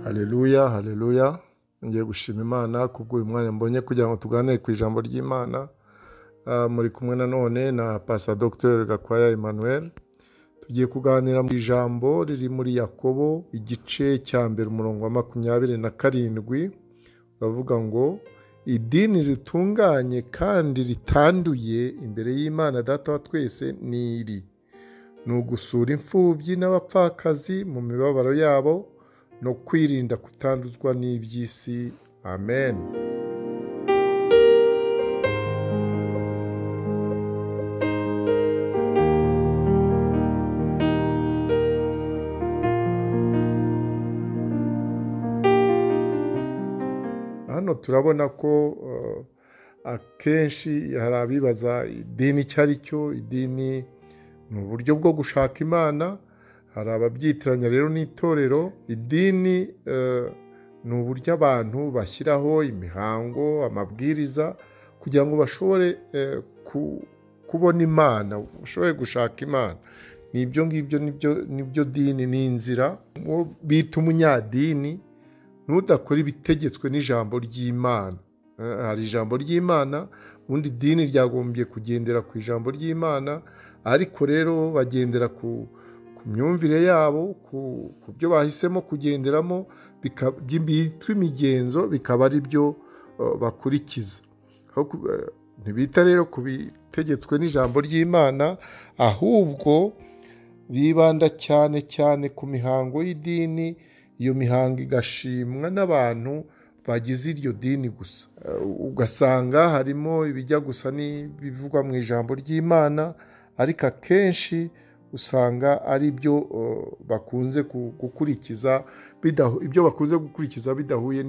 Haleluya, haleluya. Ngiye gushima Imana kubw'uyu mwanya mbonye kugira ngo tuganire ku ijambo ry'Imana. Muri kumwe nanone na Pastor Dr. Gakwaya Emmanuel. Tugiye kuganira mu ijambo riri muri Yakobo igice cya mbere umurongo wa 27, uravuga ngo idini ritunganye kandi ritanduye imbere y'Imana Data wa twese ni iri: ni ugusura imfubyi n'abapfakazi mu mibabaro yabo no kwirinda kutanduzwa n'iby'isi. Amen. Hano turabona ko akenshi hari abibaza idini icyo ari cyo. Idini ni uburyo bwo gushaka Imana. Hari ababyitiranya rero n'itorero. Idini ni uburyo abantu bashyiraho imihango, amabwiriza kugira ngo bashobore kubona Imana, bashobore gushaka Imana. Ni ibyo ngibyo, nibyo dini, ni inzira. Uwo bita umunyadini nudakora ibitegetswe n'ijambo ry'Imana. Hari ijambo ry'Imana, ubundi dini ryagombye kugendera ku ijambo ry'Imana, ariko rero bagendera ku myumvire yabo, ku byo bahisemo kugenderamo, byitwa imigenzo, bikaba ari byo bakurikiza. Ntibita rero ku bitegetswe n'ijambo ry'Imana, ahubwo bibanda cyane cyane ku mihango y'idini. Iyo mihango igashimwa n'abantu bagize iryo dini gusa. Ugasanga harimo ibijya gusa n'ibivugwa mu ijambo ry'Imana, ariko akenshi usanga ari byo bakunze gukurikiza, ibyo bakunze gukurikiza bidahuye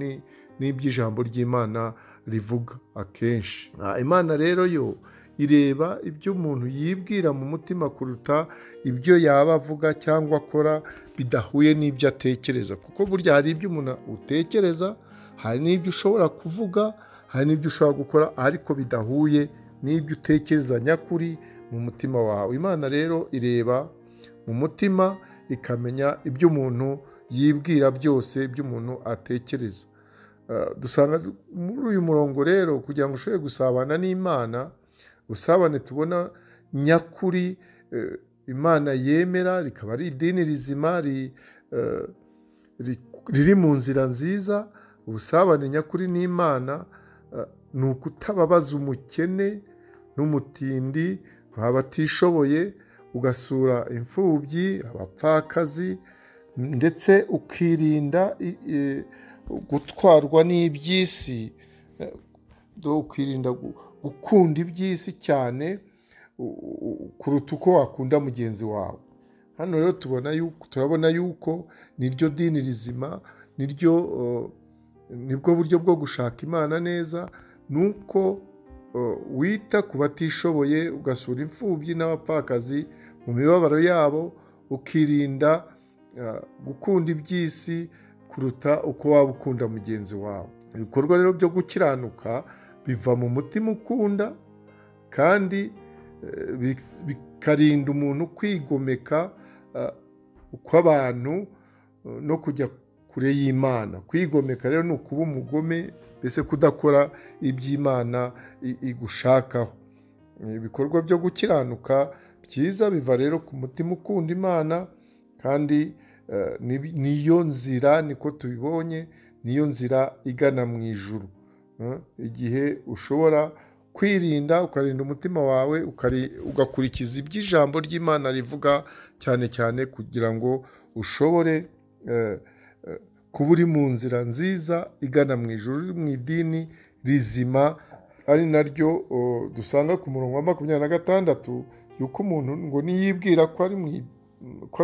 n'iby'ijambo ry'Imana rivuga akenshi. Imana rero yo ireba ibyo umuntu yibwira mu mutima kuruta ibyo yaba avuga cyangwa akora bidahuye n'ibyo atekereza. Kuko burya hari ibyo umuntu utekereza, hari n'ibyo ushobora kuvuga, hari n'ibyo ushobora gukora, ariko bidahuye n'ibyo utekereza nyakuri mu mutima wawe. Imana rero ireba mu mutima, ikamenya ibyo umuntu yibwira byose, ibyo umuntu atekereza. Dusanga muri uyu murongo rero, kugira ngo ushobore gusabana n'Imana, usabane tubona nyakuri Imana yemera, rikaba ari idini rizima riri mu nzira nziza. Ubusabane nyakuri n'Imana ni ukutababaza umukene n'umutindi, abatishoboye, ugasura imfubyi, abapfakazi, ndetse ukirinda gutwarwa n'iby'isi, ukirinda gukunda iby'isi cyane kuruta uko wakunda mugenzi wawe. Hano rero turabona yuko niryo dini rizima, nibwo buryo bwo gushaka Imana neza, nuko wita ku batishoboye, ugasura imfubyi n'abapfakazi mu mibabaro yabo, ukirinda gukunda iby'isi kuruta uko waba ukunda mugenzi wawe. Ibikorwa rero byo gukiranuka biva mu mutima ukunda, kandi bikarinda umuntu kwigomeka kw'abantu no kujya kure y'Imana. Kwigomeka rero ni ukuba umugome, mbese kudakora iby'Imana igushakaho. Ibikorwa byo gukiranuka byiza biva rero ku mutima ukunda Imana, kandi niyo nzira, niko tubibonye, niyo nzira igana mu ijuru. Igihe ushobora kwirinda, ukarinda umutima wawe, ugakurikiza iby'ijambo ry'Imana rivuga, cyane cyane kugira ngo ushobore kuba uri mu nzira nziza igana mu ijuru, mu idini rizima, ari naryo dusanga ku murongo wa 26, yuko umuntu ngo niyibwira ko ari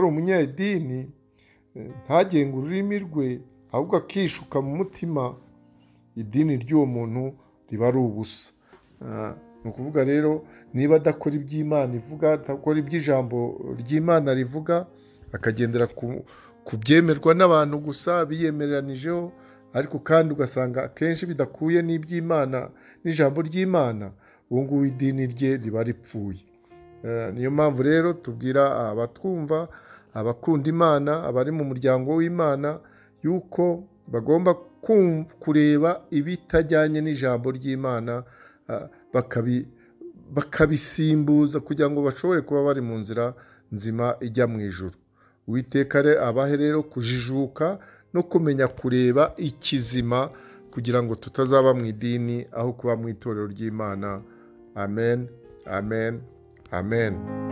umunyedini, ntagenge ururimi rwe, ahubwo akishuka mu mutima, idini ry'uwo muntu riba ari ubusa. Ni ukuvuga rero niba adakora iby'Imana ivuga, adakora iby'ijambo ry'Imana rivuga, akagendera ku byemerwa n'abantu gusa biyemeranijeho, ariko kandi ugasanga akenshi bidakuye n'iby'Imana n'ijambo ry'Imana, uwo nguwo idini rye riba ripfuye. Niyo mpamvu rero tubwira abatwumva, abakunda Imana, abari mu muryango w'Imana, yuko bagomba kureba ibitajyanye n'ijambo ry'Imana, bakabisimbuza kugira ngo bashobore kuba bari mu nzira nzima ijya mu ijuru. Uwiteka abahe rero kujijuka no kumenya kureba ikizima, kugira ngo tutazaba mu idini aho kuba mu itorero ry'Imana. Amen, amen, amen.